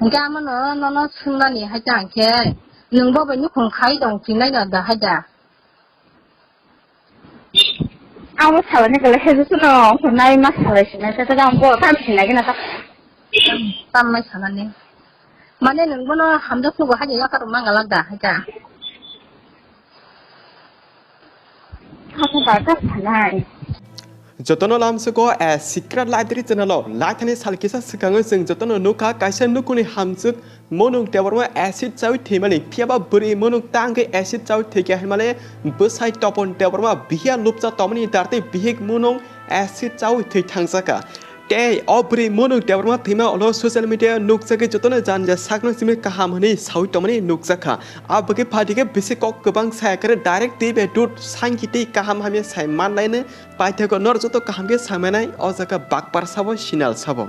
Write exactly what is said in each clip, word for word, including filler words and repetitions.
Hingke amono nono swngmani hai ta hingke, nwng bo bai nukhung khai tong sinai no da hai da? Amo salani kala hejusuno, nai ma salai sinai, tata ang bo tam sinai gina ta. Tam mai salani. Mane nwng bono hamjak sugo hai ya kar mangala da hai da? Jotono lamsoko, eh, Secret Library channel o laithani sal kisa swkango chwng jotono nukha kaisa nukuni hamjwk Monung Debbarma acid chawi thwimani, phiyaba bwrwi Monung tangwi acid chawi thwikha hinmale bwsai Topon Debbarma bihik lupcha tongmani dartwi bihik Monung acid chawi thwi thangjakha. Tei o bwrwi Monung Debbarma thwima ulo social media nukjagwi jotono janja sakno simi kaham hwnwi sawi tongmani nukjakha. A bwkhe phatikhe bisi kok kwbang saya khe direct twi bai dut sankhi tei kaham hamya sai manlaino paithakgo nor joto kaham khe saimanai o jaga bakpar sabo sinal sabo.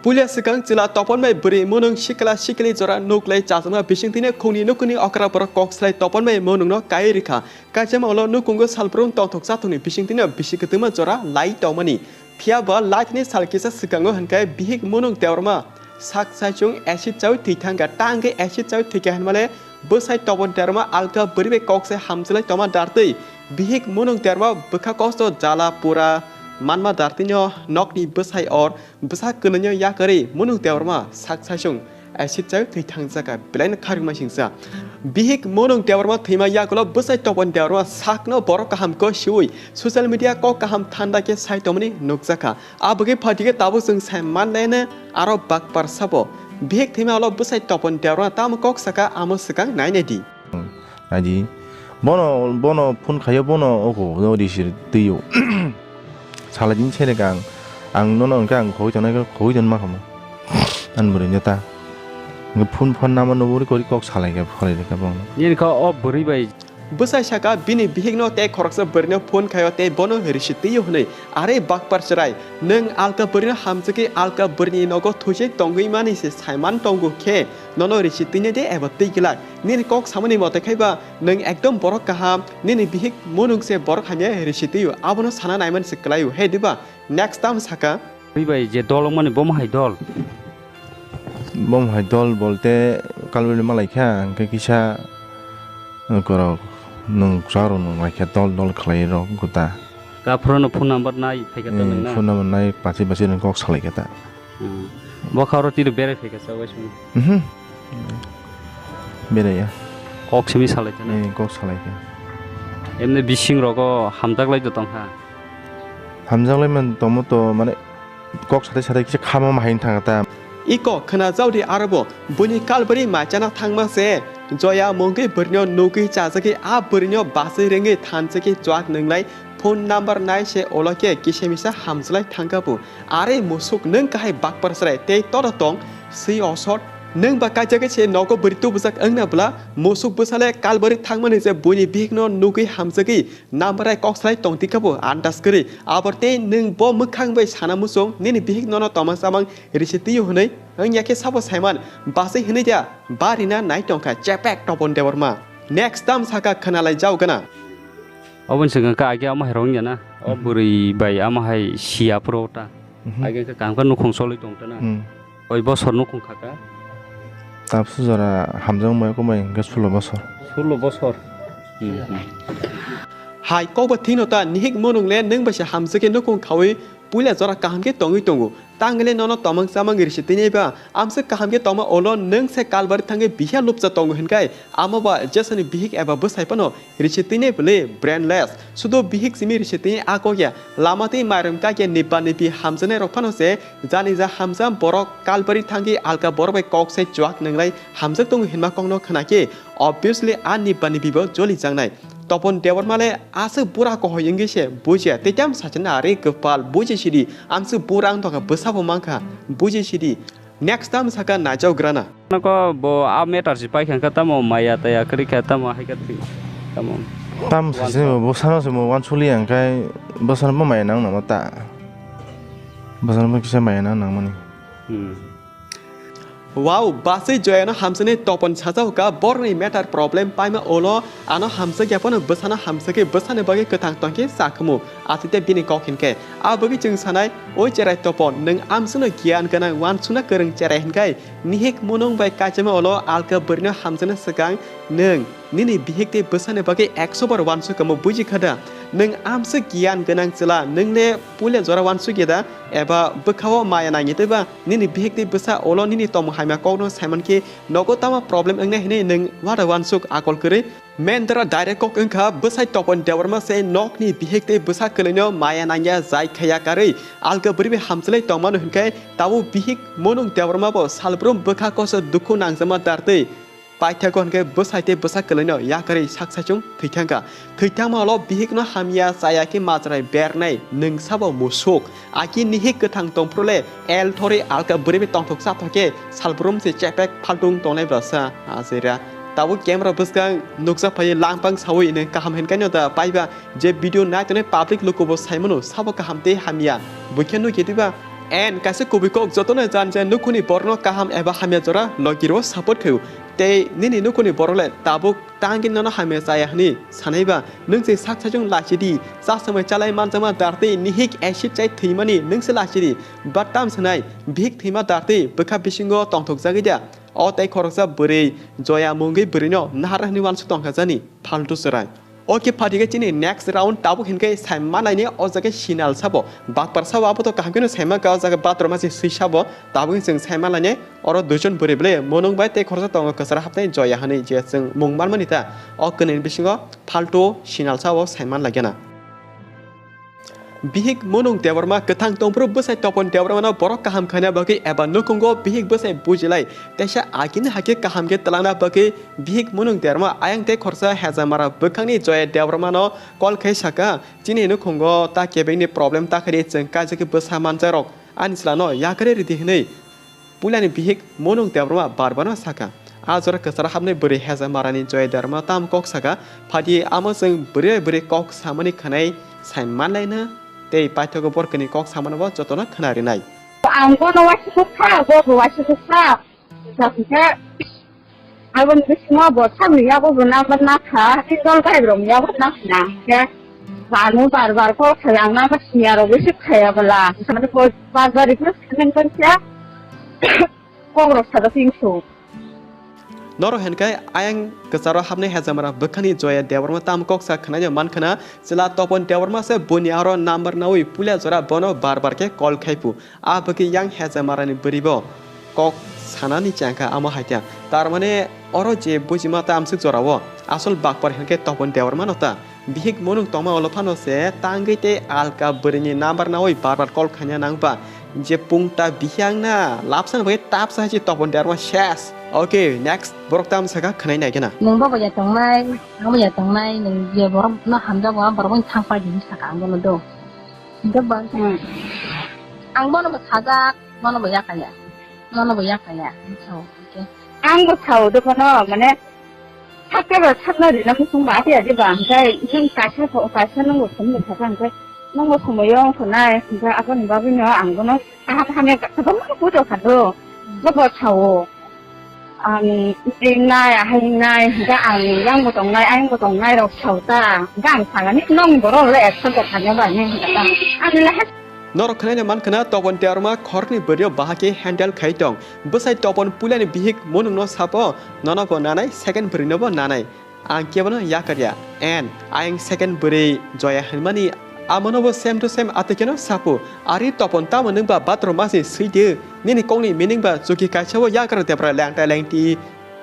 Puila swkang chwla Topon bai bwrwi Monung sikla sikli jora nuklai chajakma bisingtwino khungni nukuni okra borok kok slai Topon bai Monungno kaiwi rikha. Kaisa manglo nukungo salbrung tongthok chathokni bisingtwino bisi kwtwma jora lai tongmani. Phiya bo laithani sal kisa swkango hinkhe bihik Monung Debbarma sak saichung acid chawi thwi thangkha. Ta hwnkhe acid chawi thwikha hinmale bwsai Topon Debbarma alka bwrwi bai kok se hamjwlai tongma dartwi bihik Monung Debbarma bwkha kosto jala pura manma dartwino nokni bwsai or bwsa kwlwino yakarwi Monung Debbarma sak saichung acid chawi thwi thangjakha, belaino kharwima singsa. Bihik Monung Debbarma thwima yagulo bwsai Topon Debbarma sakno borok kaham khe siwi social media kok kaham thanda khe sai tongmani nukjakha. Aboni phatikhe tabuk chwng sai manlaino aro bakpar sabo. Bihik thwima ulo bwsai Topon Debbarma tamo kok saka amo swkang nainai di. Naidi. Bono, bono phone khaio, bono oko, o risir twiyo. Salai din sere kang. Ang nono hwnkhe ang khogoi tongnai khe khogoi ton ma khamo. An bwrwi no ta. Hwnkhe phone phone nama no uri kori kok salai khe phalai rwkha bono. Nini kha o bwrwi bai. Bwsai saka bini bihikno tei khoroksa bwrwino phone khaio tei bono risi twiyo hwnwi. Are bakpar chwrai, nwng alka bwrwino hamjagwi alka bwrwini nogo thuisai tongwi mani se saiman tongo khe nono risi twinai de eba twi glak? Nini kok samani mote khaiba nwng ekdom borok kaham, nini bihik Monung se borok hamya risi twio, abono sana naimani se kwlaio, he diba? Next tam saka. Twi bai je dol wngmani bomo hai dol. Bomo hai dol bolte kalbili malai kha, hwnkhe kisa, eh, korok nwng chwrok nwng lai kha dol dol khlai rok gota. Kaphuru no phone number nai phai kha ta nwng na? Eh, phone number nai pachi pachi nwng kok salai kha ta. Hmm. Bokha oro tiro berai phai kha sa waisung. Mhm. Berai ya. Kok simi salai kha na? Eh, kok salai kha. Emne bising rogo hamjak lai do tong kha. Hamjak lai man tomo to mane kok sathai sathai kisa khama ma hain thang ta. Iko khna jaudi arobo buini kalbari maichana thangma se Joya mungwi bwrwino nugwi chajagwi a bwrwino baswi rengwi thanchagwi chuak nwnglai phone number nai se ulo khe kisa misa hamjwlai thangkha bo. Are musuk nwng kahai bakpar chwrai tei toro tong swi osot nwng ba kaijagwi se nogo bwrwi tubujak wngna bwla musuk bwsale kalbari thangmani je buini bihikno nugwi hamjagwi number ai kok salai tong tikha bo andas kwrwi. Abor tei nwng bo mwkhang bai sana muchung nini bihik nono tomang chamang risi twiyo hwnwi wngya khe sabo saiman baswi hwnwi da ba rina nai tongkha chepek Topon Debbarma. Next tam saka khwnalai jao gana. Oboni swkang khe age omo hai rwng ya na? O bwrwi bai omo hai siya phuru ta. Mhm. Age khe kaham khe nukhung cholwi tong ta na. Hmm. Koi bosor nukhung kha ka? Tabsu jora hamjakmaya kwmai hwnkhe sulo bosor. Sulo bosor. Hmm, hmm. Hai kokba thwino ta nihik Monung le nwng bai se hamjakhe nukhung khaui puila jora kaham khe tongwi tongo. Tangwi le nono tomang chamang risi twi nai ba? Amswk kaham khe tongma ulo nwng se kalbari thangwi bihiya lupcha tongo hwnkhai amo ba jesoni bihik eba bwsai phano risi twi nai bwle brainless. Sudo bihik simi risi twi nai a kok ya. Lama twi mairum kak ya nibba nibbi hamjaknai rok phano se jani ja hamjak borok kalbari thangwi alka borok bai kok sai chuak nwnglai hamjak tongo hinma kokno khna khe obviously a nibba nibbi bo joli jaknai. Topon Debbarma le aswk bura kohoi wngwi se bujiya tei tamo sachana ari kwpal buji sidi amswk bura wng tongkha bwsabo mankha buji sidi. Next tam saka naijao grana. Noko bo a matter si paikha kha tamo maya taya kwrwi kha tamo hai kha thwi tamo. Tam sasini bo bwsano se mo wansuli ang khai bwsano bo maya nang nangma ta. Bwsano bo kisa maya nang nangmani. Hmm. Wow, bwsai Joyano hamjaknai Topon sajao kha, borokni matter problem paima ulo ano hamjakya phano bwsano hamjakwi bwsani bagwi kwthang tongkhe chakhumu, aswk tei bini kok hinkhe. Abagwi chwng sanai, oi cherai Topon, nwng amsukno giyan gwnang, uansukna kwrwng cherai hinkhai, nihik munung bai kaichama ulo alka bwrwino hamjakna swkang nwng nini bihik tei bwsani bagwi ekso bar uansuk kamo, buji kha da? Nwng amsuk giyan gwnang chwla, nwng le puila jora uansuk ya da? Eba bwkhao maya nangya tei ba nini bihik tei bwsa ulo nini tongmung hamya kokno saiman khe nogo tamo problem wngnai hinwi nwng wada uansuk akol kwrwi? Mendra direct kok wngkha, bwsai Topon Debbarma se nokni bihik tei bwsa kwlwino maya nangya jai khaya karwi alka bwrwi bai hamchlai tongmano hinkhe tabuk bihik Munung Debbarma bo salbrum bwkha koso dukhu nangjama dartwi paithago hinkhe bwsai tei bwsa kwlwino yakarwi sak saichung thwithangkha. Thwithangma ulo bihikno hamya chaya khe majrai bernai, nwng sabo musuk. Aki nihik kwthang tongphuru le el thori alka bwrwi bai tongthok chathok khe salbrum se chepek phaltung tongnai bwlasa achaira. Tabuk camera bwskang nukjak phai langpang sawi nwng kaham hinkaino da paiba je video naitongnai public lukubo saimano sabo kaham tei hamya. Buikhe nukya diba? And kaisa kubui kok jotono jan je nukhuni borokno kaham eba hamya jora logiro support khaio. Tei nini nukhuni borok le tabuk tangwi nono hamya chaya hwnwi sanaiba, nwng se sak saichung lachidi, chasamai chalai manjakma dartwi nihik acid chai thwimani nwng se lachidi, but tam sanai, bihik thwima dartwi bwkha bisingo tongthokjagwi da? O tei khoroksa bwrwi Joya mungwi bwrwino nahar hwnwi uansuk tongkha jani, phaltu chwrai. O khe phatikhe chini next round tabuk hinkhe saimanlaini o jaga Sinal sabo. Bakpar sabo abo to kaham kheno saimankha o jaga bathroom asi swi sabo. Tabuk chwng saimanlaini oro duijon bwrwi bwle Munung bai tei khoroksa tongo kwcharo hapnai Joya hwnwi je chwng mung manmani ta. O kwnwini bisingo phaltu Sinal sabo saimanlaigana. Bihik Munung Debbarma kwthang tongphuru bwsai Topon Debbarmano borok kaham khaina bagwi eba nukhungo bihik bwsai bujilai teisa agini hakhe kaham khe twlangna bagwi bihik Munung Debbarma ayang tei khoroksa Hejamara bwkhakni Joya Debbarmano call khai saka, "Chini nukhungo ta kebengni problem ta khaidi chwng kaijagwi bwsa manjakrok ani chwlano yakarwi ridi," hwnwi. Puilani bihik Munung Debbarma bar barno saka. A jora kwcharo hapnai bwrwi Hejamarani Joya Debbarma tamo kok saka, phadi amo chwng bwrwi bai bwrwi kok samani khwnai sai manlaina tei paithago borokni kok samano bo jotono khwna rinai. Ang bono waisa kha, bo bo waisa kha. Sakha. Aboni bisingo bo sakni yago bo number nakha, tei dol bai rok yago nakha. Khe Banu bar bar kok khlai ang nama senior rok bai se khaya bwla. Samani kok bar bar request khlai kha. Kok rok sada pingsu. Norok hinkhe ayang kwcharo hapnai Hejamara bwkhani Joya Debbarma tamo kok sa khwnai mankha na, chwla Topon Debbarma se buini aro number nawi puila jora bono bar bar khe call khai phu. A bagwi yang Hejamarani bwrwi bo kok sanani chengkha amo hai khe. Tar mane oro je bujima ta amswk jorao asol bakpar hinkhe Topon Debbarmano ta. Bihik Munung tongma ulo phano se tangwi tei alka bwrwini number nawi bar bar call khaina nang ba. Je pungta bihik ang na lapsani bagwi tapsa hai se Topon Debbarma ses. Okay, next borok tamo sakha khwnai nai gana. Nwng bo boya tongnai, ang boya tongnai, nwng je borok no hamjago, a borok bai thang pai di hinwi sakha ang bono do. Hinkhe bo, hmm, ang bono bo sajak, bono bo yakaya, bono bo yakaya, so, hinkhe. Ang bo sao do bono, mane, sakya ba sakna rina muchung ba ati ati ba, hinkhe, nwng kaisa pho, kaisa nwng bo sumni thaka, hinkhe, nwng bo sumoyo wng thonai, hinkhe, aboni bagwi no ang bono, kaham hamya, kwbangma pujo kha do, bo bo sao. Ang ringnai, ahai ringnai, hinkhe ang yang bo tongnai, ayang bo tongnai rok sao ta. Hinkhe ang sagani, nong borok le accept bo khaina ba hinwi hinkhe ta. Ani le hai. Norok khwnai mankha na Topon Debbarma khoroknwi bwrwio bahai khe handle khai tong. Bwsai Topon puilani bihik Munungno sapo, nono bo nanai, second bwrwino bo nanai. Ang kebono yakarya. And ayang second bwrwi Joya hinmani amono bo same to same atekeno sapo. Ari Topon tamo nwng ba bathroom masi swi de. Nini kokni meaning ba chuki kaisa o yakar debra lengta lengti.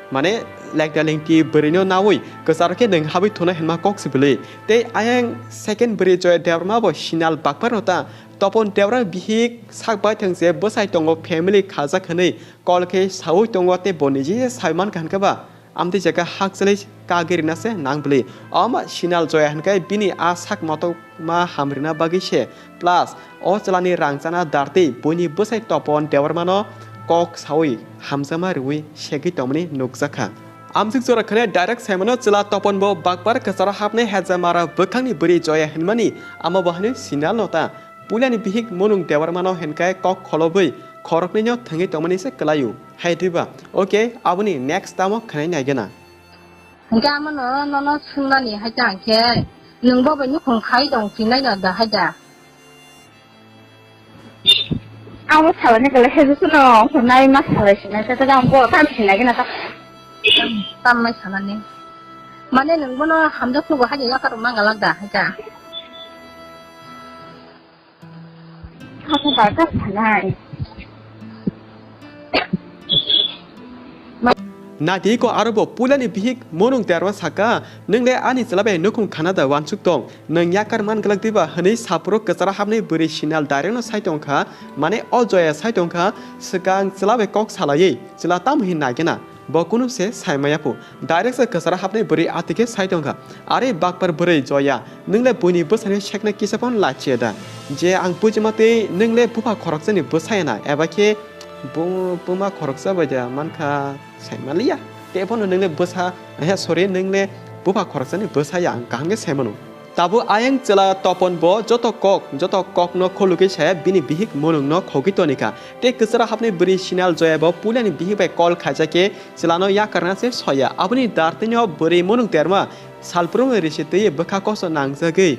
Mane lengta lengti bwrwino nawi kwcharo khe nwng habwi thuna hinma kok si bwlwi. Tei ayang second bwrwi Joya Debbarma bo Sinal bakpar no ta. Topon Debbarma bihik sak bai thang se bwsai tongo family khajak hinwi call khe sawi tongo tei bo niji sai mankha hinkhe ba. Amtwi jaga hakchalwi kagwi rina se nang bwlwi. Omo Sinal Joya hinkhe bini a sak motokma hamrina bagwi se. Plus, o chwlani rang chana dartwi buini bwsai Topon Debbarmano kok sawi hamjakma rwui segwi tongmani nukjakha. Amswk jora khwnai direct saimano chwla Topon bo bakpar kwcharo hapnai Hejamara bwkhakni bwrwi Joya hinmani amo bo hinwi Sinal no ta. Puilani bihik Munung Debbarmano hinkhe kok kholobwi khoroknwino thwngwi tongmani se kwlaio. Hai twiba, okay, aboni next tamo khwnai naigena. Hwnkhe amono nono swngnani hai ta hwnkhe, nwng bo bai nukhung khai tong twi naino da hai da? Abo salani kale heju suno hwnai ma salai sinai ta ta ang bo tam sinai gena ta. Tam mai salani. Mane nwng bono hamjak sugo hai ya kar mangala da hai ta. Kha kha bai kha sanai. Naitiko aro bo puilani bihik Monung Derma saka, "Nwng le ani chwla bai nukhung khana da uansuk tong? Nwng yakar man glak diba?" hwnwi saphuru kwcharo hapnwi bwrwi Sinal direct no sai tong kha, mane o Joya sai tong kha, swkang chwla bai kok salaiwi, chwla tamo hin nai gena? Bo kunu se sai maya phu. Direct se kwcharo hapnwi bwrwi atwkhe sai tong kha, "Are bakpar bwrwi Joya, nwng le buini bwsani sekna kisa phano lachiya da? Je ang bujima twi nwng le bupha khoroksani bwsaya na, eba khe bu-, buma khoroksa bai da man kha sai manliya. Tei phano nwng le bwsa, he, sorry, nwng le bupha khoroksani bwsaya, ang kaham khe sai mano." Tabuk ayang chwla Topon bo joto kok, joto kokno khulugwi saya bini bihik Monungno khogwi toni kha. Tei kwcharo hapnwi bwrwi Sinal Joya bo puilani bihik bai call khaijak khe chwlano yakarna se soya. Aboni dartwino bwrwi Monung Derma salbrumni risi twiwi bwkha kosto nangjagwi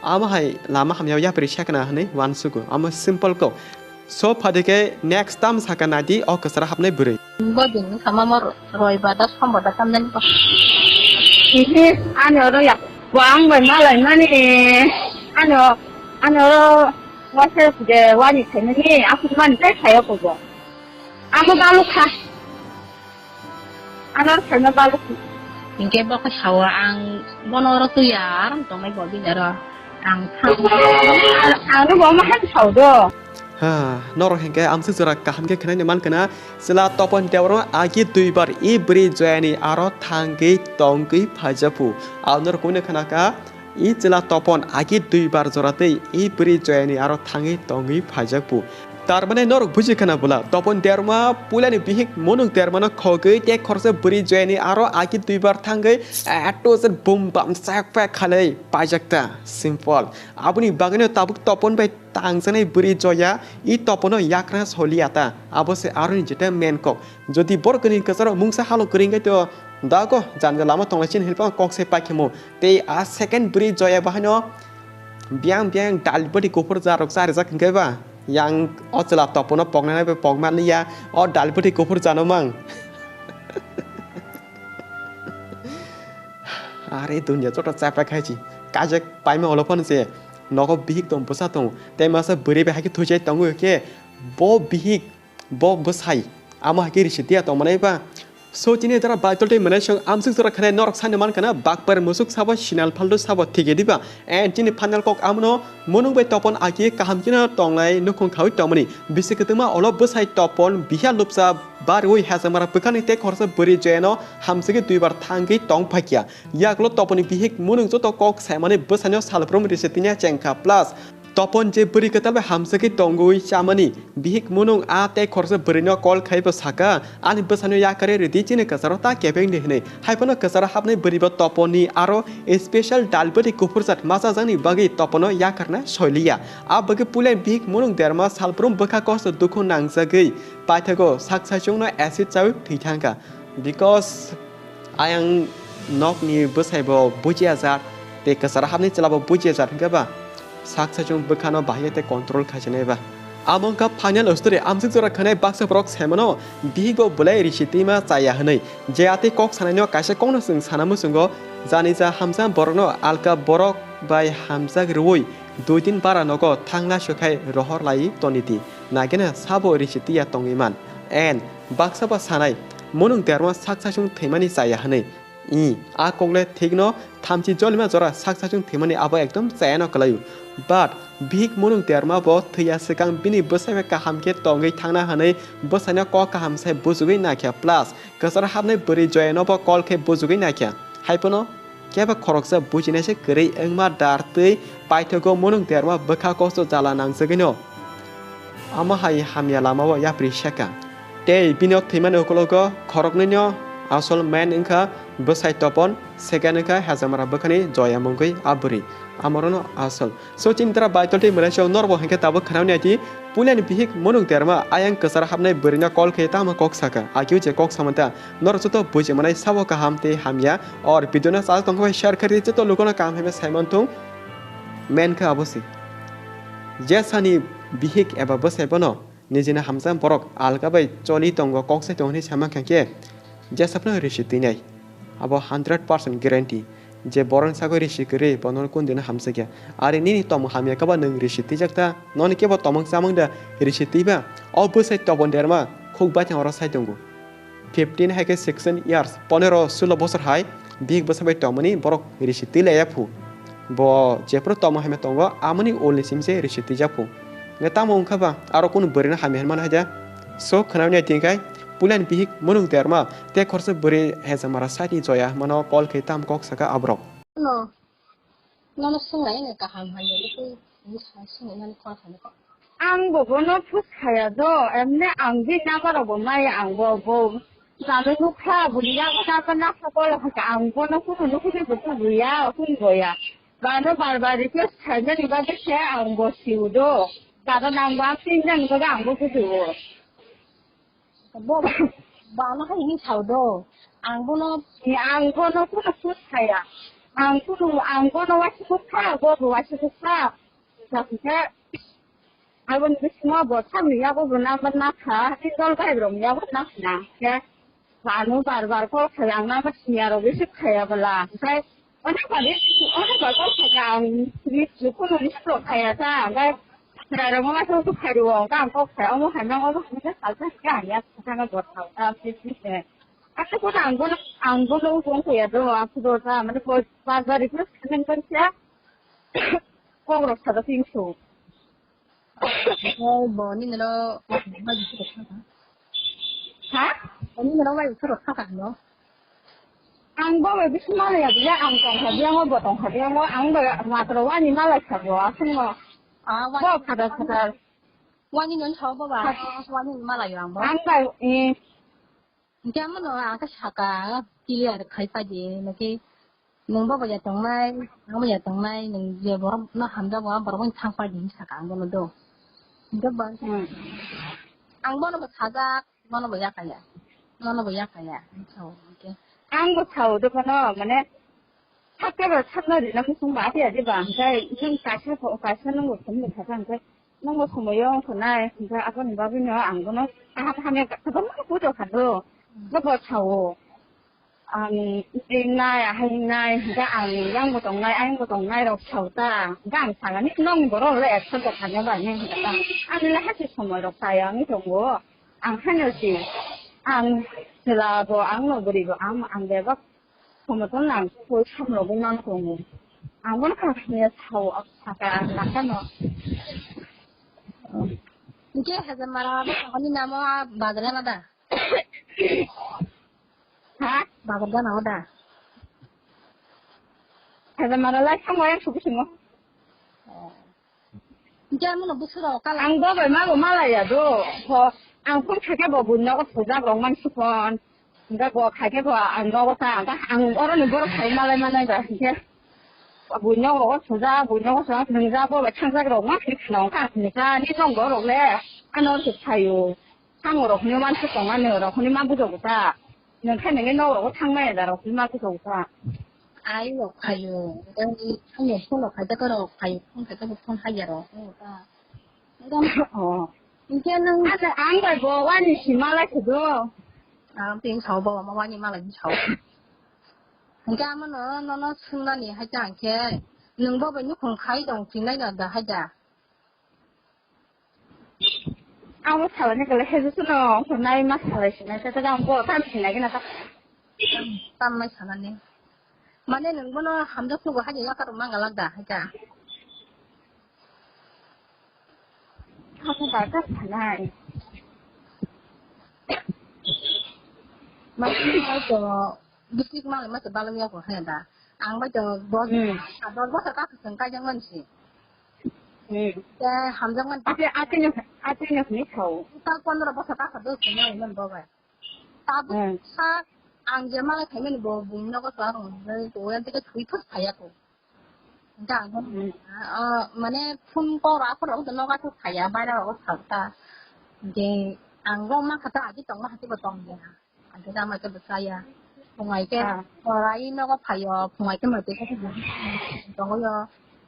amo hai lama hamya yapri sekna hwnwi uansugo. Amo simple kok. So, phadi khe next tam saka naidi o kwcharo hapnai bwrwi. Bo din wngkha ma mo Roibar da Sombar da tamnani bo. Ihi, ani oro yak wang bai malai mani. Ani o, ani oro wase je wani thainani, aku mani tai thaio ko bo. Amo baluk kha. Ano saima baluk. Hinkhe bo khe sao ang bono oro twi ya, aram tongnai bo bini oro. Ang thang. Ano bo ma han sao do. Ha, norok hinkhe amswk jora kaham khe khwnaino man khwna, chwla Topon Debbarma agi duibar i bwrwi Joyani aro thangwi tongwi phaijak phu. Ang norok kunu khwna kha, i chwla Topon agi duibar jora twi i bwrwi Joyani aro thangwi tongwi phaijak phu. Tar mane norok buji khwna bwla, Topon Debbarma puilani bihik Monung Debbarmano khogwi tei khoroksa bwrwi Joyani aro agi duibar thangwi, eh, to se bum bam sak pek khalai paijak ta. Simple. Aboni bagwino tabuk Topon bai tangjaknai bwrwi Joya i Topono yakra soliya ta. Abo se aroni jeta main kok. Jodi borok kwrwi kwcharo mungsa halo kwrwi wngkhe to dago janja lama tonglai chini hinwi kok se paikhe mo. Tei a second bwrwi Joya bahaino biyang biyang dal bwtwi kuphur jarok charijak hinkhe ba yang o chwla Topono poknani bai pokmani ya o dal bwtwi kuphur jano mang. Are dunya joto chapra khaichi kajak paima olo phano se nogo bihik tong bwsa tong tei masa bwrwi bai haikhe thuchai tongo khe bo bihik Bo bwsai amo hai khe risi tiya tongmanai ba? So chini jora Baitol tei Mwnaisong amswk jora khwnai norok sani man khwna bakpar musuk sabo sinal phaldu sabo thike diba? And chini final kok amono Monung bai Topon aki kaham kheno tongnai nukhung khaui tongmani. Bisi kwtwma olo bwsai Topon biha lupsa barwi hachangmara bwkhani tei khoroksa bwrwi Joyano hamswkhe duibar thangwi tong phaikya. Yagulo Toponni bihik Monung joto kok saimani bwsaino salbrum risi tinya chengkha plus Topon je bwrwi kwtal bai hamswkhe tongwi chamani, bihik Monung a tei khoroksa bwrwino call khai bo saka, "Ani bwsano yakarwi rwdi, chini kwcharo ta kebeng di," hwnwi. Haiphano kwcharo hapnai bwrwi bo Toponni aro special dal bwtwi kuphur jat machajakni bagwi Topono yakarna soiliya. A bagwi puilai bihik Monung Derma salbrum bwkha kosto dukhu nangjagwi paithago sak saichungno acid chawi thwi thangkha. Because ayang nokni bwsai bo bujiya jak, tei kwcharo hapni chwla bo bujiya jak, hinkhe ba sak saichung bwkhano bahai tei control khaichinai ba. Amo wngkha final story, amswk jora khwnai baksa borok saimano bihik bo bwlai risi twima chaya hwnwi. Je atwi kok sanaino kaisa kokno chwng sana muchungo, jani ja hamjak borokno alka borok bai hamjak rwui dui din bara nogo thangna sokhai rohor lai tonidi, nagena sabo risi twiya tongwi man. And baksa ba sanai, Monung Derma sak saichung thwimani chaya hwnwi. I, a kokle thikno thamchi jolima jora sak saichung thwimani abo ekdom chayano kwlaio. But bihik Monung Derma bo thwiya swkang bini bwsai bai kaham khe tongwi thangna hwnwi bwsaino kok kaham sai bujugwi naikha plus kwcharo hapnai bwrwi Joyano bo call khe bujugwi naikha. Haiphano kebo khoroksa bujinai se kwrwi wngma dar twi paithago Monung Derma bwkha kosto jala nangjagwino. Amo hai hamya lamao yapri seka. Tei bini o thwimani ukologo khoroknwino Asol main wngkha bwsai Topon, second wngkha Hezamara bwkhani Joya mungwi a bwrwi. Amorono asol. So chini dara baitol tei mwlai chwng norbo hinkhe tabuk khwnamni aiti puilani bihik Munuk Derma ayang kwcharo hapnai bwrwino call khe tamo kok saka. Akiu je kok samanta norok joto buji manai sabo kaham tei hamya. Or video no chajak tongkha bai share kharwi joto lukono kaham hamya saimanthung. Main khe abo se. Jesani bihik eba bwsai bono nijini hamjak borok alka bai choli tongo, kok sai tongo hinwi sama kha khe, jesa phano risi twinai. Abo hundred percent guarantee je borokni sagwi risi kwrwi bono kundino hamjakya. Ari nini tomung hamya khe ba nwng risi twijak ta, noni kebo tomung chamung da risi twiba, o bwsai Topon Derma khuk baithang oro sai tongo. Fifteen hai khe sixteen years, ponero sulo bosor hai bihik bwsa bai tongmani borok risi twi laiya phu. Bo jephru tongma hamya tongo, amoni ulni simi se risi twijak phu. Nge tamo wngkha ba, aro kunu bwrwino hamya hinmano hai da? So khwnamni aiti khai puilani bihik Munuk Derma tei khorsa bwrwi Hezamara side ni Joya hinmano call khe tam kok saka aborok. Nono swngnai wngkha kaham hai, nini twi wngkha swnwi nani call khainai kok. Ang bo bono phus khaya do, emne ang bini number rok bo maya ang bo, bo jalo nukha, bwrwi yago nangma nakha call kha, ang bono kunu nukhuti bo kunu ya, kunu bo ya. Bano bar bar request khaimani bagwi se ang bo siu do. Bano nang bo ang tinjani bagwi ang bo bujiu. Bo bana hai hinwi sao do. Ang bono, ang bono kunu phus khaya. Ang kunu, ang bono waisa kha, bo bo waisa kha. Sakhe, aboni bisingo bo samni yago bo number nakha, tei dol bai rok yago nakha na. Khe, ano bar bar call khlai ang number siniya rok receive khaya bwla. Okhai, onek bar, onek bar call khlai ang, receive, kunu receive rok khaya ta, okhai, chwrai rok ma khe phai rwo, okhai ang call khlai, omo hai mang, omo hai mang, salsa khe ang ya, thangna bo thang, ta, please, please, eh. Asa ko ang bono, ang bono wng khaya do, ang khudo ta, mane ko bar bar request khlai kha, kok rok sada tin so. Okhai bo nini no, ha? Bo nini no bai thoro kha kha no. Ang bo bai bisingo malaya biya, ang tongkha biyango, bo tongkha biyango, ang bai matro wani malai kha bo, aswk no. Ah, bo wani phadar phadar. Wani no sao bo ba, wani malai ang bo. Ang bai, eh. Hinkhe amono ang khe saka, clear khai pai di, naki nwng bo bai ya tongnai, ang bai ya tongnai, nwng je borok no hamjak bo, borok bai thang pai di hinwi saka ang bono do. Hinkhe bo, hmm, ang bono bo sajak, bono bo yakaya, bono bo yakaya, hinwi sao hinkhe. Ang bo sao do bono, mane, sakhe bo sakno rina muchung ba, ati ati ba, hinkhe nwng kaisa pho, kaisa nwng bo phone bo sajak hinkhe. Nokno somoyo wngkha nai, hinkhe aboni bagwino ang bono kaham hamya kwbangma bujo kha do. Bo bo sao, ang ringnai, ahai ringnai, hinkhe ang yang bo tongnai, ayang bo tongnai rok sao ta. Hinkhe ang sanani nokni borok rok le accept bo khaina bai nai hinkhe ta. Ani le haste somoi rok chaya wngwi tongo. Ang haino si, ang chwla bo, ang no bwrwi bo, ang, ang bebak Somoton ang koi samrogwi mang tongo. Ang bono kaham ya sao, saka ang nakano. Hinkhe Hezamara bwskango ni namo a bazar gana da? Ha? Bazar gana o da? Hezamara lai samo yang suku simo. Hinkhe amono bwswk rok kala. Ang bo bai ma bo malaya do. Ho, ang phone khaikhe bo buino sujak rok man sukon. Hinkhe bo khaikhe bo ang nogo ta, ang, ang oroni borok khai malai manai ba hinkhe. Buino rogo sujak, buino rogo sujak, nwngjak bo bai thangjak rok ma khna khna wngkha, nwngjak ni nong borok le. Ano se phaio. Thango rok hwnwi man se tong ani rok hwnwi ma bujo bwsa. Nwng khe nini nok rogo thang maya da rok hwnwi ma bujo bwsa. Ai rok phaio. Ani ani phone rok khai da rok phaio. Phone khai da phone hai ya rok. Oh. Hinkhe nwng. Asa ang bai bo wani si malai khudo. Ang tin sao bo ma wani malai sao. Hinkhe amo no nono swngnani hai ta hinkhe. Nwng bo bai nukhung khai tong sinai da hai da. Abo salani kale heju suno, nai ma salai sinai, tata ang bo tam sinai gina ta. Tam mai salani. Mane nwng bono hamjak phugo, haino yakarok mangala da, haika. Haino barka sanai. Mane to district malai masa balai yago, haino da. Ang bai to dos, hmm, dos bosor kaka seng kaijakmani si. Hmm. Te hamjakmani. Ate, ate no, ate no ni khao. Ta pondro bosor kaka dos seng nai man bo bai. Tabuk, hmm, sa, Ang je malai phaimani bo buini nogo chwla rwngwi bo yang tei thwi thok phaiya ko. Hingke ang, hmm, ah, mane phone call rok aphuru rok nogo thok phaiya, baira rok thok ta. Hingke ang rok ma kha ta agi tongma hati bo tong ya. Ang khe tamo khe bwsa ya. Phungai khe, ah, orai nogo phaio, phungai khe mwtai khe tongo yo.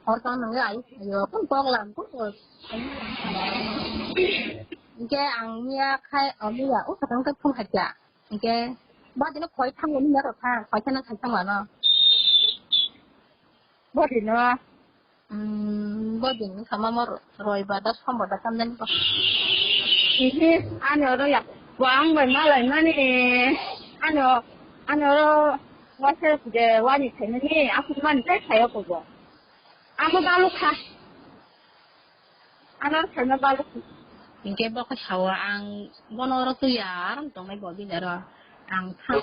Hor tong nangya ai phaio, phun kok lam, phun kok. Hingke ang miya khai, o miya, o khatang khe phun khacha. Hingke, ba dino khoi thango ni mero kha, khoi thana khai thang mano. Bo dino. Hmm, bo dino sama mo roi ba da sombar da kam den ko. Ihi, ani oro ya. Bo ang bai malai mani. Ani o, ani oro wase je wani thani ni, aku man tai khayo ko bo. Amo balu kha. Ano thangna balo. Hingke bo khe sao ang bono oro twi ya, aram tongnai bo bini oro. Ang thang.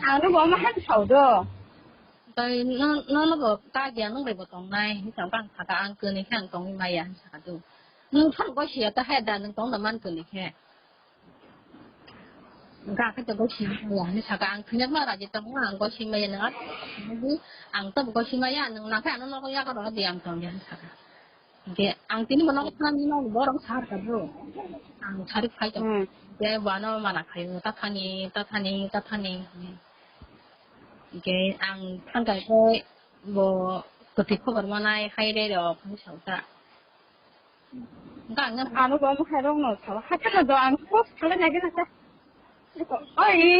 Ano bo ma han sao do. Tai no, no, no bo ta dia nung bai bo tongnai. Hingke ang saka ang kwnwi khe ang tongwi maya saka do. Nung thang bo sia ta hai da nung tong da man kwnwi khe. Ga khe to gosi maya hinwi saka ang thwngya ma raji tong ang gosi maya nang. Ang to gosi maya nang nang khe ano nogo yago rw di ang tong ya hinwi saka. Hingke ang tini bo nogo thani nogo borok sar ka bro. Ang sari phai tong. Hmm. Hingke bo ano mana khai ta thani, ta thani, ta thani. Hingke ang thang kai khe bo kwthwi khobor manai hai re rok hinwi sa ta. Hingke ang ano bo mo hai rok no sa ha ta do ang post khalai nai gana sa. Oi.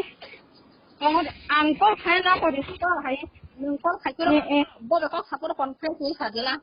Ang call khai na ko receive hai. Nung call khai khe eh, eh, bo be kok sapor conference ni sa dela.